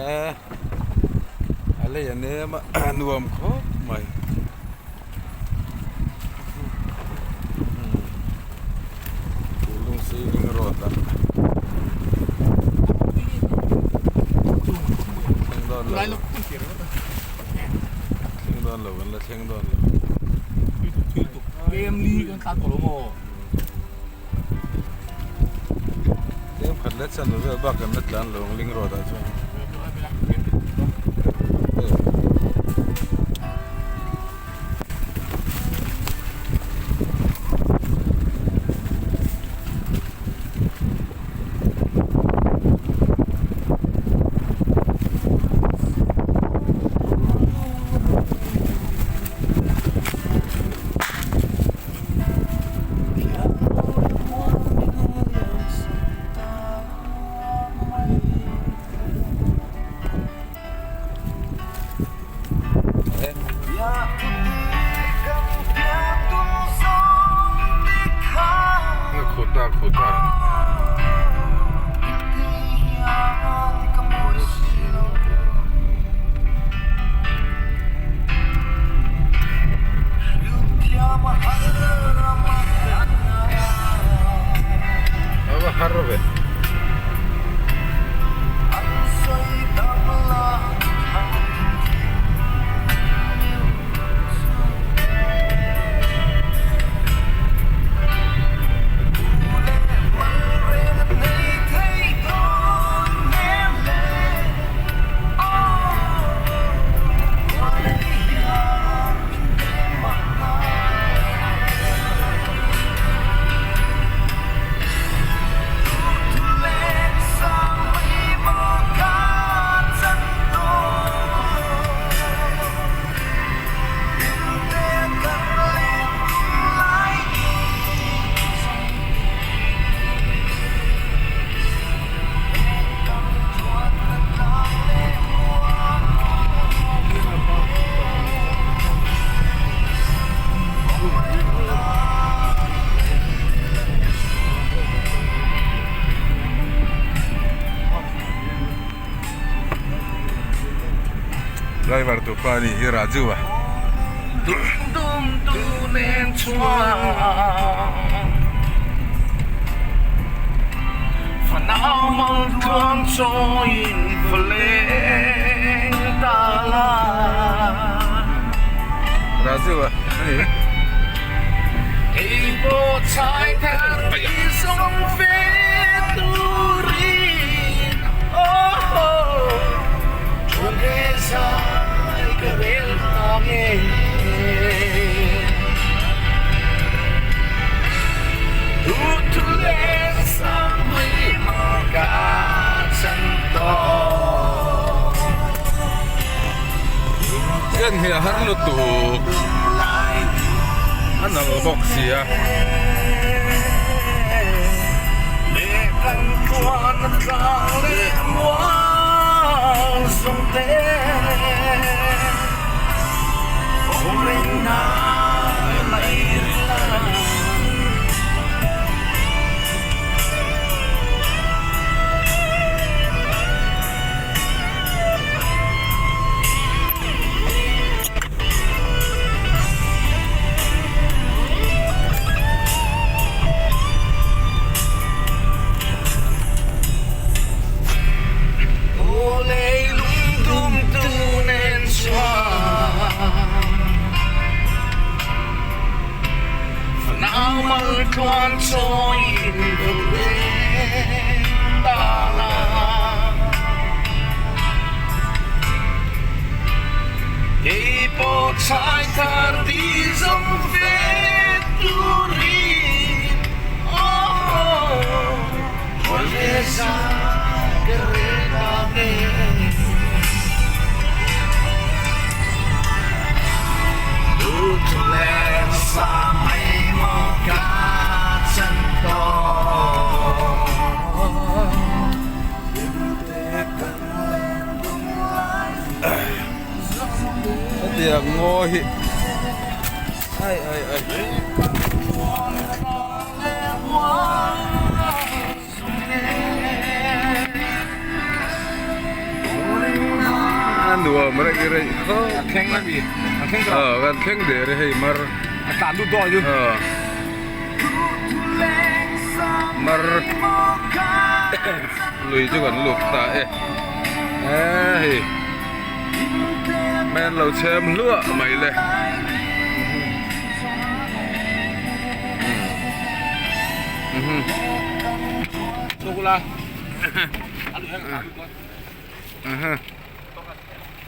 E a lei a nem a nuam khawp mai. Lungsi ring road ah thleng dawn lo thleng dawn lo kan la thleng dawn lo. Tlem khat leh chan vel bak kan la tlan lo ang ling road ah chuan. A va har ve. Driver tu pa ni hi Raju a. Raju a ani. Ken hi a har lutuk a nal bawk sia. Hetiang ngaw hi ai ai ai. A nuam reih reih khawp. Kan thleng a mi? Kan thleng tawh. Aw kan thleng der e hei mar. A tlan lut dawn chu. Aw. Mar lui chu kan lut ta e. E hei mai an lo chhem hluah mai le.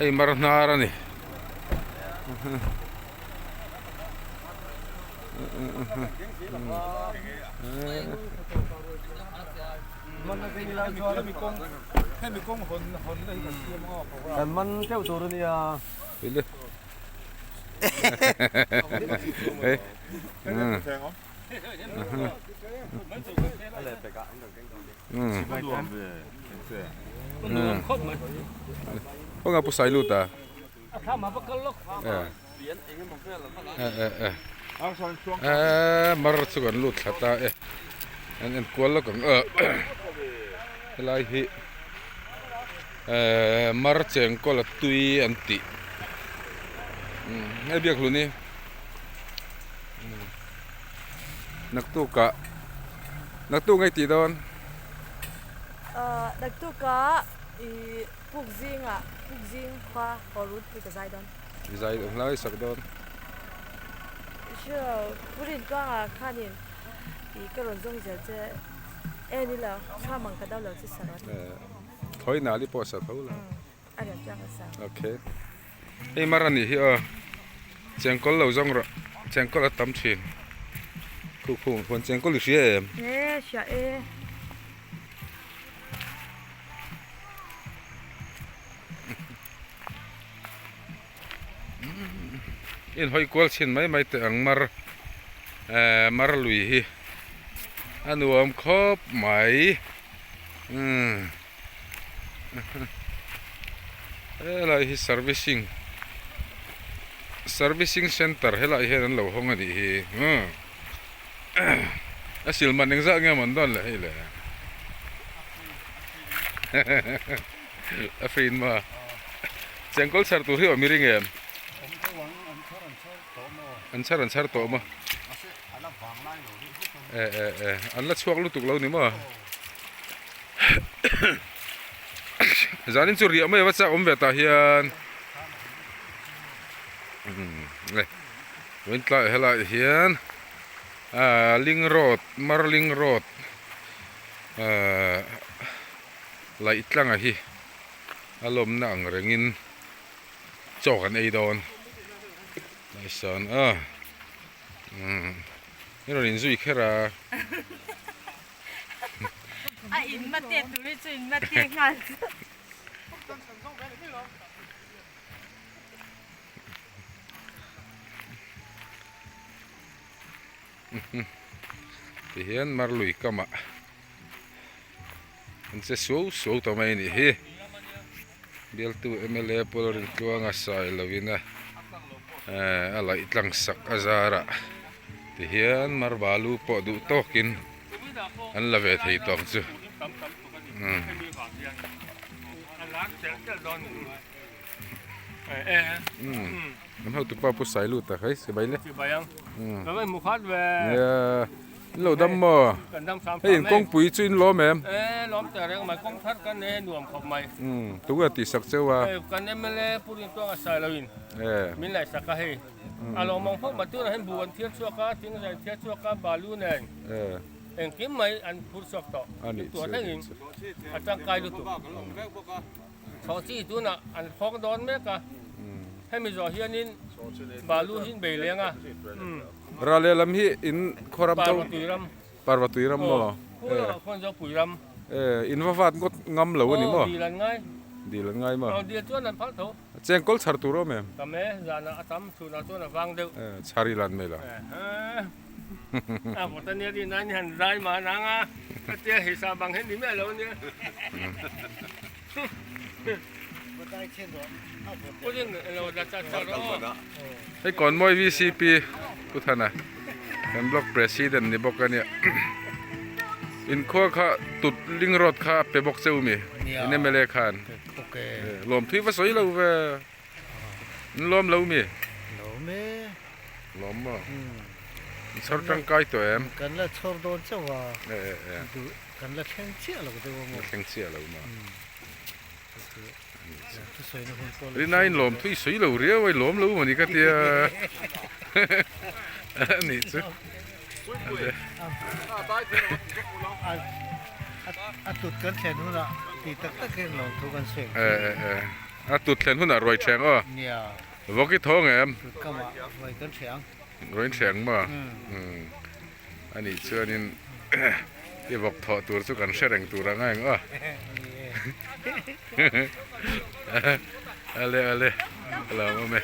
Hei mar hnar a ni. Kan man teuh tur a nia. Khawnga pu sai lut a eh mar chu kan lut thla ta e an en kual lawk ang helai hi eh mar chengkawl a tui an tih hei biak hlun hi. Naktukah naktuk ngei tih dawn. Ahh naktukah ih puk zingah puk zing khua haw rut hi ka zai dawn. I zai dawn hlai sak dawn. Sure Purin tluangah khanin ih ka rawn zawng zel che e ni lo chhuam ang ka do lo che sa rawh. Thawi nali pawh sa tho la. A rian tluang a sa. Okay. Hei mar a nih hi aw chengkawl lo zawng rawh chengkawl a tam thin khu khu huan chengkawl i hria em? E hria e. In hawi kual chhin mai mai teh ang mar eh mar lui hi a nuam khawp mai umm. Helai hi servicing servicing center helai hian an lo hawng a nih hi umm a sil man engzah nge mawn dawn le hei le a free in maw chengkawl chhar tur hi awm i ring em an chhar an chhar tawh maw eh eh eh an la chhuak lutuk lo ni maw. Zanin chu riah mai ava chak awm ve tah hian le vawiin tlaiah helaiah hian ahh ling road mar ling road ahh laih tlanga hi a lawmna ang rengin chaw kan ei dawn nice a umm i rawn inzui kher a. A in mate tur hi chu in mate nghal chu. Ti hian mar lui kamah an che suau suau ta mai a nih hi. Bialtu mla Paul Rintluanga sai lovin a eh a laih tlang sak a zarah ti hian mar balu pawh duh tawkin an la ve thei tawk chu umm. An hotupa pu sai lut a hei sibai le umm nia. In lo dam maw? Hei in kawngpui chu in lawm em? Umm tunge tih sak cheu a? E. E. A nih chu a nih chu. Ral lehlam hi in khaw ram tho Parvatui ram maw e in va vat ngawt ngam lo a ni maw dil an ngai maw chengkawl chhar tur awm em e chhar i lan mai lo Hei Kawnmawi VCP Pu Thana kan block president ni bawk a nia inkhua kha tut ling road kha a pe bawk che u mi in mla khan. Lawm thui va sawi lo ve. In lawm lo mi? Lawm e. Lawm maw? In chhawr tangkai tawh em? Kan la chhawr dawn chauh a. E e e. Duh kan la thleng chiah lo deuh a maw? La thleng chiah lo maw? Rinai in lawm thui sawi lo riau a, i lawm lo maw ni ka tia. Anih chu. A tut kan thlen hunah tih tak tak hian lawm thu kan sawi. E e e. A tut thlen hunah ruai ṭheng aw. Nia. Vawk i thawng em? Tut kamah ruai kan ṭheng. Ruai in ṭheng maw? Anih chuanin i vawk thawh tur chu kan hre reng tur ang a eng aw. Ale ale a lo awm e.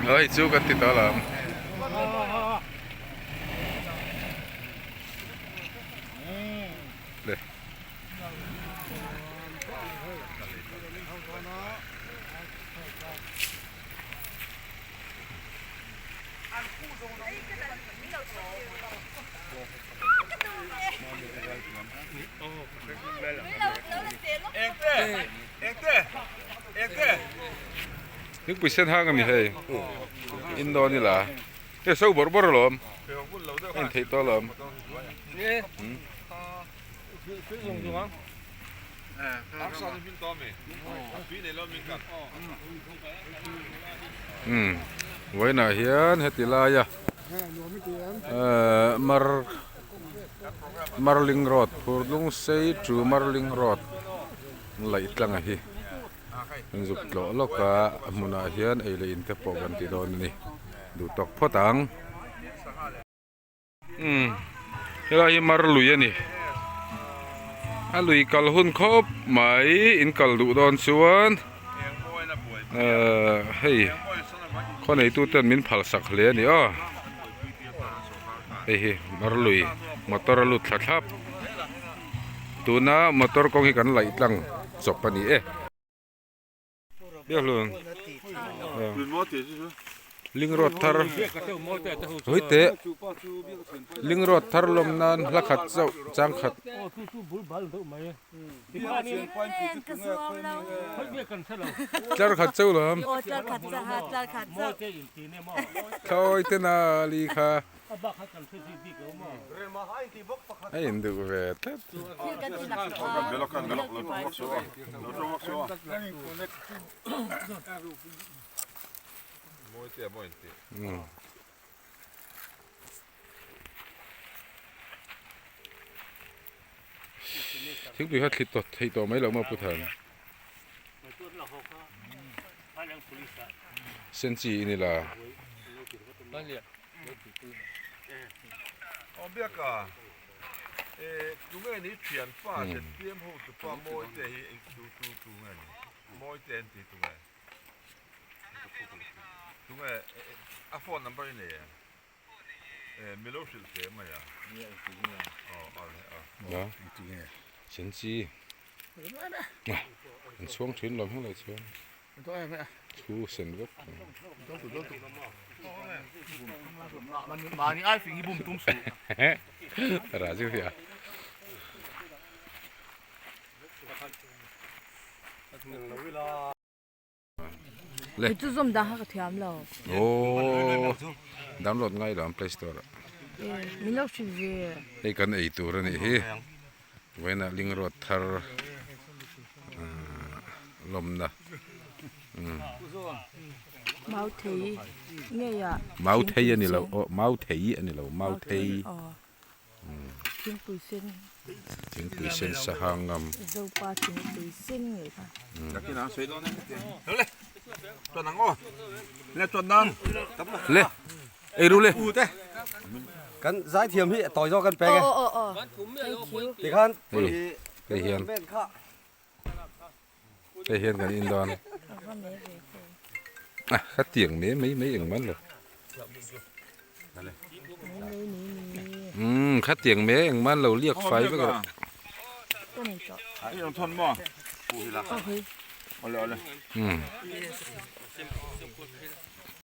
Aw hei chu kan ti tawh alawm. Le. Thingpui sen hang a mi hei in dawn ila hei so bawrh bawrh alawm a intheih tawh alawm. Umm vawiinah hian heti laia ehh mar marling road phurlung sei chu marling road laih tlanga hi an zuk tlawh lawk a a hmunah hian ei leh in te pawh kan ti dawn a ni duh tawk phawt ang. Umm helai hi mar lui a ni a lui kal hun khawp mai in kal duh dawn chuan ehh hei khaw neitu ten min phal sak hle a ni aw hei hi mar lui motor a lut thla thlap tuna motor kawng hi kan laih tlang chawp a ni e. Biahlun Ling road thar hawi teh Ling road thar lawm nan hla khat chauh chang khat. Tlar khat chauh lawm. Thlawi te na li kha. A induh ve tlat. Thingpui kha thli tawh theih tawh mai loh maw Pu Than? Senchi i ni la. Senchi an chhuang thin lo hmel ah chuan. Thu sen vek Raju hi a. Le. Chu zawm dah kha ka thiam lo. Aww download ngai lo ang play store ah. Min lo hrilh ve. Hei kan ei tur a nih hi. Vawiinah ling road thar lawmna Mau thei ngei ah Mau thei a ni lo aw mau thei a ni lo mau thei Thingpui sen Thingpui sen saha ngam Zopa thingpui sen ngei kha Le ei ru le Kan zaithiam hi tawi zawk kan pek e. Aw aw aw thank you. Tikhan Hei hei hian hei hian kan in dawn a ka tiang mai mai mai eng man lo umm kha tiang mai eng man lo liak fai vek rawh. Umm.